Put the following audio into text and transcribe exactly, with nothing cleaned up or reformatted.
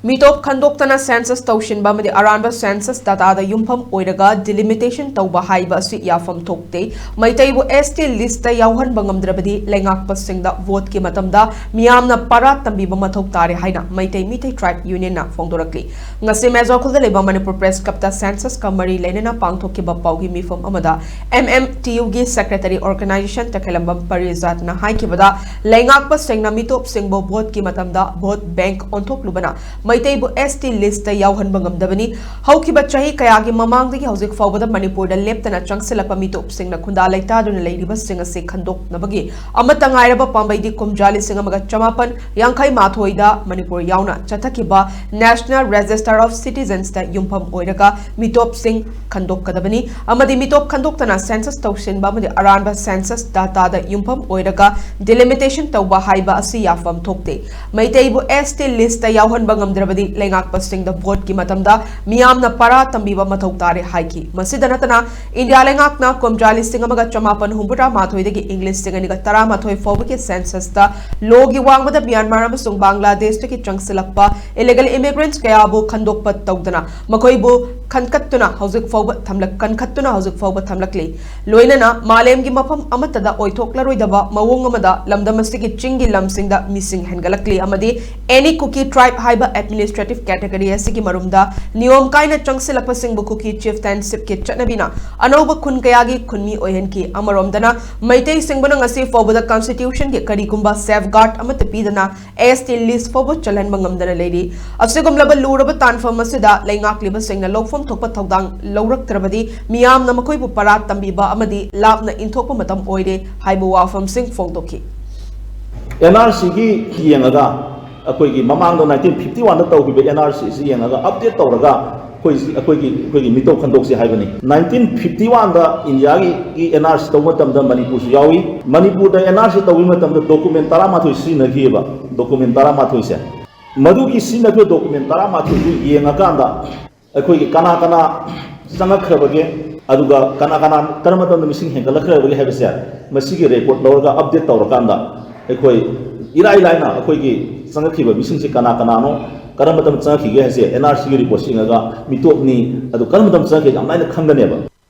ꯃꯤꯇꯣꯞ ꯈꯟꯗꯣꯛꯇꯅ census ꯇꯧꯁꯤꯟꯕ ꯑꯃꯗꯤ ꯑꯔꯥꯟꯕ census ꯗꯥꯇꯥꯗ ꯌꯨꯝꯐꯝ ꯑꯣꯏꯔꯒ ꯗꯤꯂꯤꯃꯤꯇꯦꯁꯟ ꯇꯧꯕ ꯍꯥꯏꯕ ꯑꯁꯤ ꯌꯥꯐꯝ ꯊꯣꯛꯇꯦ꯫ ꯃꯩꯇꯩꯕꯨ ꯑꯦꯁ ꯇꯤ ꯂꯤꯁꯇ ꯌꯥꯎꯍꯟꯕ ꯉꯝꯗ꯭ꯔꯕꯗꯤ ꯂꯩꯉꯥꯛꯄꯁꯤꯡꯗ ꯚꯣꯠꯀꯤ ꯃꯇꯝꯗ ꯃꯤꯌꯥꯝꯅ ꯄꯔꯥ ꯇꯝꯕꯤꯕ ꯃꯊꯧ ꯇꯥꯔꯦ ꯍꯥꯏꯅ ꯃꯩꯇꯩ ꯃꯤꯇꯩ ꯇ꯭ꯔꯥꯏꯕ ꯌꯨꯅꯤꯌꯟꯅ ꯐꯣꯡꯗꯣꯔꯛꯂꯤ꯫ ꯉꯁꯤ ꯃꯦꯖꯣꯈꯨꯜꯗ ꯂꯩꯕ ꯃꯅꯤꯄꯨꯔ ꯄ꯭ꯔꯦꯁ ꯀ꯭ꯂꯕꯇ ꯁꯦꯟꯁꯁꯀ ꯃꯔꯤ ꯂꯩꯅꯅ ꯄꯥꯡꯊꯣꯛꯈꯤꯕ ꯄꯥꯎꯒꯤ ꯃꯤꯐꯝ ꯑꯃꯗ ꯑꯦꯝ ꯑꯦꯝ ꯇꯤ ꯌꯨꯒꯤ ꯁꯦꯀ꯭ꯔꯦꯇꯔꯤ ꯑꯣꯔꯒꯅꯥꯏꯖꯦꯁꯟ ꯇꯈꯦꯂꯝꯕꯝ ꯄꯔꯤꯖꯥꯠꯅ ꯍꯥꯏꯈꯤꯕꯗ, ꯂꯩꯉꯥꯛꯄꯁꯤꯡꯅ ꯃꯤꯇꯣꯞꯁꯤꯡꯕꯨ ꯚꯣꯠꯀꯤ ꯃꯇꯝꯗ ꯚꯣꯠ ꯕꯦꯡꯛ ꯑꯣꯟꯊꯣꯛꯂꯨꯕꯅ ꯃꯩꯇꯩꯕꯨ ꯑꯦꯁ ꯇꯤ ꯂꯤꯁꯇ ꯌꯥꯎꯍꯟꯕ ꯉꯝꯗꯕꯅꯤ꯫ ꯍꯧꯈꯤꯕ ꯆꯍꯤ ꯀꯌꯥꯒꯤ ꯃꯃꯥꯡꯗꯒꯤ ꯍꯧꯖꯤꯛ ꯐꯥꯎꯕꯗ ꯃꯅꯤꯄꯨꯔꯗ ꯂꯦꯞꯇꯅ ꯆꯪꯁꯤꯜꯂꯛꯄ ꯃꯤꯇꯣꯞꯁꯤꯡꯅ ꯈꯨꯟꯗꯥ ꯂꯩꯇꯥꯗꯨꯅ ꯂꯩꯔꯤꯕꯁꯤꯡ ꯑꯁꯤ ꯈꯟꯗꯣꯛꯅꯕꯒꯤ ꯑꯃꯠꯇ ꯉꯥꯏꯔꯕ ꯄꯥꯝꯕꯩꯗꯤ ꯀꯨꯝꯖꯥ ꯂꯤꯁꯤꯡ ꯑꯃꯒ ꯆꯃꯥꯄꯟ ꯌꯥꯡꯈꯩ ꯃꯥꯊꯣꯏꯗ ꯃꯅꯤꯄꯨꯔ ꯌꯥꯎꯅ ꯆꯠꯊꯈꯤꯕ National Register of Citizensꯇ ꯌꯨꯝꯐꯝ ꯑꯣꯏꯔꯒ ꯃꯤꯇꯣꯞꯁꯤꯡ ꯈꯟꯗꯣꯛꯀꯗꯕꯅꯤ ꯑꯃꯗꯤ ꯃꯤꯇꯣꯞ ꯈꯟꯗꯣꯛꯇꯅ ꯁꯦꯟꯁꯁ ꯇꯧꯁꯤꯟꯕ ꯑꯃꯗꯤ ꯑꯔꯥꯟꯕ ꯁꯦꯟꯁꯁ ꯗꯥꯇꯥꯗ ꯌꯨꯝꯐꯝ ꯑꯣꯏꯔꯒ ꯗꯤꯂꯤꯃꯤꯇꯦꯁꯟ ꯇꯧꯕ ꯍꯥꯏꯕ ꯑꯁꯤ ꯌꯥꯐꯝ ꯊꯣꯛꯇꯦ꯫ ꯃꯩꯇꯩꯕꯨ ꯑꯦꯁ ꯇꯤ ꯂꯤꯁꯇ ꯌꯥꯎꯍꯟꯕ ꯉꯝꯗ꯭ꯔꯕꯗꯤ ꯂꯩꯉꯥꯛꯄꯁꯤꯡꯗ ꯚꯣꯠꯀꯤ ꯃꯇꯝꯗ ꯃꯤꯌꯥꯝꯅ ꯄꯔꯥ ꯇꯝꯕꯤꯕ ꯃꯊꯧ ꯇꯥꯔꯦ ꯍꯥꯏꯈꯤ꯫ ꯃꯁꯤꯗ ꯅꯠꯇꯅ ꯏꯟꯗꯤꯌꯥ ꯂꯩꯉꯥꯛꯅ ꯀꯨꯝꯖꯥ ꯂꯤꯁꯤꯡ ꯑꯃꯒ ꯆꯃꯥꯄꯟ ꯍꯨꯝꯐꯨꯇꯔꯥ ꯃꯥꯊꯣꯏꯗꯒꯤ ꯏꯪ ꯂꯤꯁꯤꯡ ꯑꯅꯤꯒ ꯇꯔꯥꯃꯥꯊꯣꯏ ꯐꯥꯎꯕꯒꯤ ꯁꯦꯟꯁꯁꯇ ꯂꯣꯒꯤ ꯋꯥꯡꯃꯗ ꯃ꯭ꯌꯥꯟꯃꯥꯔ ꯑꯃꯁꯨꯡ ꯕꯪꯒ꯭ꯂꯥꯗꯦꯁꯇꯒꯤ ꯆꯪꯁꯤꯜꯂꯛꯄ ꯏꯂꯤꯒꯦꯜ ꯏꯃꯤꯒ꯭ꯔꯦꯟꯠꯁ ꯀꯌꯥꯕꯨ ꯈꯟꯗꯣꯛꯄ ꯇꯧꯗꯅ ꯃꯈꯣꯏꯕꯨ ꯈꯟꯀꯠꯇꯨꯅ ꯍꯧꯖꯤꯛ ꯐꯥꯎꯕ ꯊꯝꯂꯛ-, ꯀꯟꯈꯠꯇꯨꯅ ꯍꯧꯖꯤꯛ ꯐꯥꯎꯕ ꯊꯝꯂꯛꯂꯤ꯫ ꯂꯣꯏꯅꯅ ꯃꯥꯂꯦꯝꯒꯤ ꯃꯐꯝ ꯑꯃꯠꯇꯗ ꯑꯣꯏꯊꯣꯛꯂꯔꯣꯏꯗꯕ ꯃꯑꯣꯡ ꯑꯃꯗ ꯂꯝꯗꯝ ꯑꯁꯤꯒꯤ ꯆꯤꯡꯒꯤ ꯂꯝꯁꯤꯡꯗ ꯃꯤꯁꯤꯡ ꯍꯦꯟꯒꯠꯂꯛꯂꯤ ꯑꯃꯗꯤ Any Kuki Tribe ꯍꯥꯏꯕ administrative category ꯑꯁꯤꯒꯤ ꯃꯔꯨꯝꯗ ꯅꯤꯌꯣꯝ ꯀꯥꯏꯅ ꯆꯪꯁꯤꯜꯂꯛꯄꯁꯤꯡꯕꯨ ꯀꯨꯀꯤ ꯆꯤꯐꯇꯦꯟꯁꯤꯞꯀꯤ ꯆꯠꯅꯕꯤꯅ ꯑꯅꯧꯕ ꯈꯨꯟ ꯀꯌꯥꯒꯤ ꯈꯨꯟꯃꯤ ꯑꯣꯏꯍꯟꯈꯤ꯫ ꯑꯃꯔꯣꯝꯗꯅ ꯃꯩꯇꯩꯁꯤꯡꯕꯨꯅ ꯉꯁꯤ ꯐꯥꯎꯕꯗ ꯀꯟꯁꯇꯤꯇ꯭ꯌꯨꯁꯟꯒꯤ ꯀꯔꯤꯒꯨꯝꯕ ꯁꯦꯐꯒꯥꯔꯗ ꯑꯃꯠꯇ ꯄꯤꯗꯅ ꯑꯦꯁ ꯇꯤ ꯂꯤꯁ ꯐꯥꯎꯕ ꯆꯜꯍꯟꯕ ꯉꯝꯗꯅ ꯂꯩꯔꯤ꯫ ꯑꯁꯤꯒꯨꯝꯂꯕ ꯂꯨꯔꯕ ꯇꯥꯟꯐꯝ ꯑꯁꯤꯗ ꯂꯩꯉꯥꯛꯂꯤꯕꯁꯤꯡꯅ ꯂꯧꯐꯝ ꯊꯣꯛꯄ ꯊꯧꯗꯥꯡ ꯂꯧꯔꯛꯇ꯭ꯔꯕꯗꯤ ꯃꯤꯌꯥꯝꯅ ꯃꯈꯣꯏꯕꯨ ꯄꯔꯥ ꯇꯝꯕꯤꯕ ꯑꯃꯗꯤ ꯂꯥꯞꯅ ꯏꯟꯊꯣꯛꯄ ꯃꯇꯝ ꯑꯣꯏꯔꯦ ꯍꯥꯏꯕ ꯋꯥꯐꯝꯁꯤꯡ ꯐꯣꯡꯗꯣꯛꯈꯤ꯫ ꯑꯦꯟ ꯑꯥꯔ ꯁꯤꯒꯤ ꯌꯦꯡꯉꯒ ꯑꯩꯈꯣꯏꯒꯤ ꯃꯃꯥꯡꯗ ꯅꯥꯏꯟꯇꯤꯟ ꯐꯤꯐꯇꯤ ꯋꯥꯟꯗ ꯇꯧꯈꯤꯕ ꯑꯦꯟ ꯑꯥꯔ ꯁꯤꯁꯤ ꯌꯦꯡꯉꯒ ꯑꯞꯗꯦꯠ ꯇꯧꯔꯒ ꯑꯩꯈꯣꯏ ꯑꯩꯈꯣꯏꯒꯤ ꯑꯩꯈꯣꯏꯒꯤ ꯃꯤꯇꯧ ꯈꯟꯗꯣꯛꯁꯤ ꯍꯥꯏꯕꯅꯤ꯫ ꯅꯥꯏꯟꯇꯤꯟ ꯐꯤꯐꯇꯤ ꯋꯥꯟꯗ ꯏꯟꯗꯤꯌꯥꯒꯤ ꯑꯦꯟ ꯑꯥꯔ ꯁꯤ ꯇꯧꯕ ꯃꯇꯝꯗ ꯃꯅꯤꯄꯨꯔꯁꯨ ꯌꯥꯎꯏ꯫ ꯃꯅꯤꯄꯨꯔꯗ ꯑꯦꯟ ꯑꯥꯔ ꯁꯤ ꯇꯧꯕ ꯃꯇꯝꯗ ꯗꯣꯀꯨꯃꯦꯟ ꯇꯔꯥꯃꯥꯊꯣꯏ ꯁꯤꯖꯤꯟꯅꯈꯤꯑꯕ꯫ ꯗꯣꯀꯨꯃꯦꯟ ꯇꯔꯥꯃꯥꯊꯣꯏꯁꯦ, ꯃꯗꯨꯒꯤ ꯁꯤꯖꯤꯟꯅꯈꯤꯕ ꯗꯣꯀꯨꯃꯦꯟ ꯇꯔꯥꯃꯥꯊꯣꯏꯗꯨ ꯌꯦꯡꯉꯀꯥꯟꯗ ꯑꯩꯈꯣꯏꯒꯤ ꯀꯅꯥ ꯀꯅꯥ ꯆꯪꯉꯛꯈ꯭ꯔꯕꯒꯦ, ꯑꯗꯨꯒ ꯀꯅꯥ ꯀꯅꯥ ꯀꯔꯝꯕ ꯃꯇꯝꯗ ꯃꯤꯁꯤꯡ ꯍꯦꯟꯒꯠꯂꯛꯈ꯭ꯔꯕꯒꯦ ꯍꯥꯏꯕꯁꯦ ꯃꯁꯤꯒꯤ ꯔꯦꯀꯣꯔꯠ ꯂꯧꯔꯒ ꯑꯞꯗꯦꯠ ꯇꯧꯔꯀꯥꯟꯗ ꯑꯩꯈꯣꯏ ꯏꯔꯥꯏ ꯂꯥꯏꯅ ꯑꯩꯈꯣꯏꯒꯤ ꯆꯪꯉꯛꯈꯤꯕ ꯃꯤꯁꯤꯡꯁꯦ ꯀꯅꯥ ꯀꯅꯥꯅꯣ, ꯀꯔꯝꯕ ꯃꯇꯝ ꯆꯪꯉꯛꯈꯤꯒꯦ ꯍꯥꯏꯁꯦ ꯑꯦꯟ ꯑꯥꯔ ꯁꯤꯒꯤ ꯔꯤꯄꯣꯔꯠꯁꯤ ꯌꯦꯡꯉꯒ ꯃꯤꯇꯣꯞꯅꯤ, ꯑꯗꯨ ꯀꯔꯝꯕ ꯃꯇꯝ ꯆꯪꯉꯛꯈꯤꯒꯦ ꯌꯥꯝ ꯂꯥꯏꯅ ꯈꯪꯒꯅꯦꯕ꯫